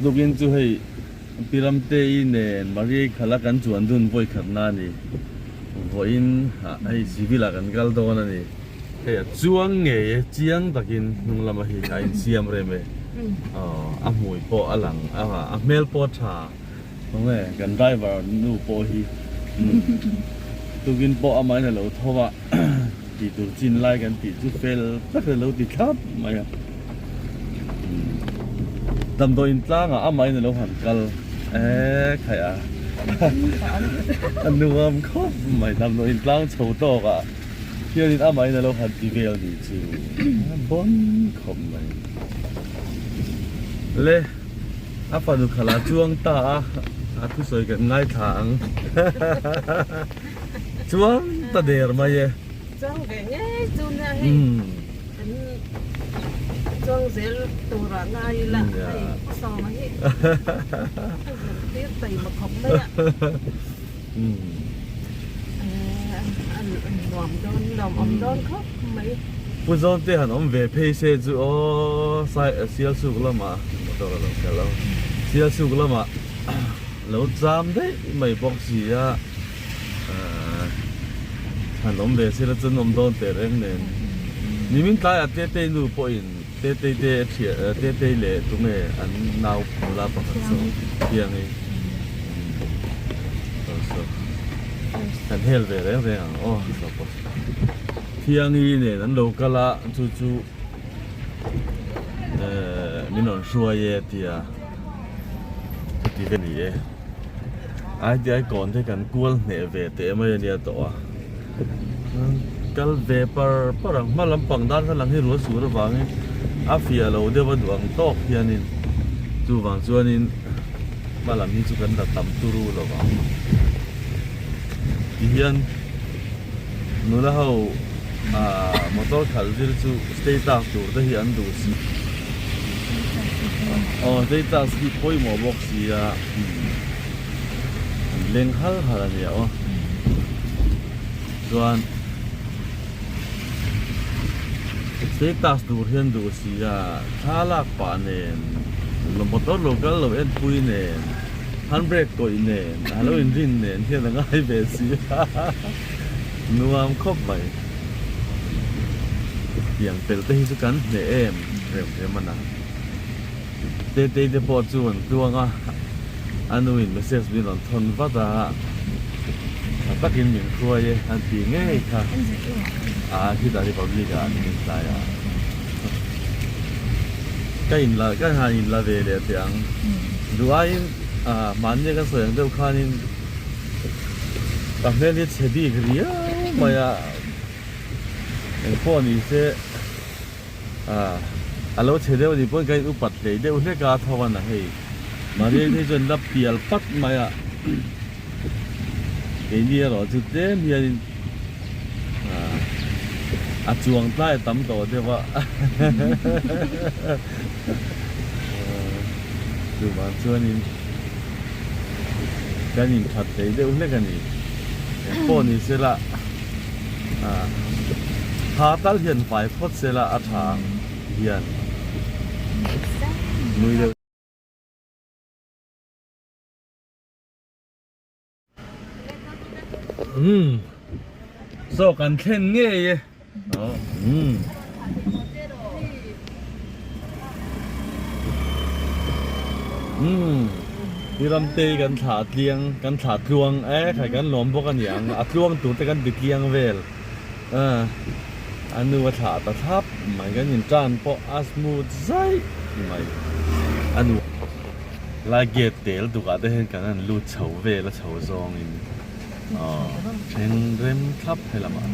Tukin chu hei Pi Ramtei nen Maria-i khala kan chuan dun vawi khatna a ni. Vawiin hei civil ah kan kal dawn a ni. Hei a chuang ngei e, chiang takin hnung lama hi a insiam rem e. Aw a hmui pawh a lang a, a hmel pawh a tha. Khawnge kan driver nu pawh hi tukin pawh amahin a lo tho a. Tih tur chin lai kan tih chu fel tak a lo ti thlap mai a. Damdawiin tlangah amahin a lo han kal e khaih a. A nuam khawp mai damdawiin tlang chho tawk ah hianin amahin a lo han ti vel ni chu a bawn khawp mai. Le a fanu khala chuang ta a, a thusawi kan ngaithla ang. Chuang ta der mai e. Chuang ve ngei chu nia hei kan chuang zel turah ngai ila hei pu Sawma hi a zirtir taima khawp mai a. A nuam dawn nuam awm dawn khawp mai. Pu Zawnte han awm ve phei se chu aw sai Sialsuk lamah motor a lo kal a Sialsuk lamah Lo cham daih mai bawk si a, han awm ve sila chuan awm dawn teh reng nen. Nimin tlaiah Tetei nu pawhin Tetei te thian Tetei leh tunge an nau nula pakhat saw Thiangi saw kan hel ve reng reng ang aw saw pawh Thiangi nen an lo kal a chu chu min rawn hruai e a ti a. Chuti ve ni e. ITI kawn te kan kual hneh ve teh mai ania tawh a. Kal ve par par ang hma lampang dar kha lang hi rual sur avangin a fiah lo deuh a duh ang tawk hianin chuvang chuanin hma lam hi chu kan la tam turu lo vang. Tihian nula ho ah motor khalh zir chu status tur te hi an duh si. Aw status hi pawimawh bawk sia an leng hal hal a nia aw chuan status tur hian duh sia thla lak pah nen motor lo kal lo en pui nen handbrake kawih nen a lo inrin nen hian a ngai ve sia nuam khawp mai. Tiang pelh te hi chu kan hneh em rem rem a na. Tetei te pawh chu an tluang a, a nu in message min rawn thawn vat a, tha takin min hruai e an ti ngei kha. Aa khitah Republic ah an min tlai a. Ka in la ka han in la ve leh teh ang. Duh aiin mahni ka sawi ang deuh khanin ka hmel hi chhe bik riau mai a. Engpawh ni se a lo chhe deuh anih pawn ka in upat hlei deuh hlek a tho a na hei Maria phei chuan la pial pat mai a keini erawh chu tlem hianin a chuang tlai a tam tawh deuh a chuvang chuanin kan inthat hlei deuh hlek a ni engpawh ni se la. Tha tal hian vai phawt se la a tha ang hian nui deuh. Umm saw kan thlen ngei e. Umm. Umm i ramtei kan thlah tliang kan thlah tluang e khai kan lawm bawk a niang a tluang tur te kan ti tliang vel a nu a thlah ta thlap mai kan in tan pawh a smooth zaih mai a nu lai gate tel tukah te hian kan han lut chho vel a chho zawngin aw then rem thlap helamah.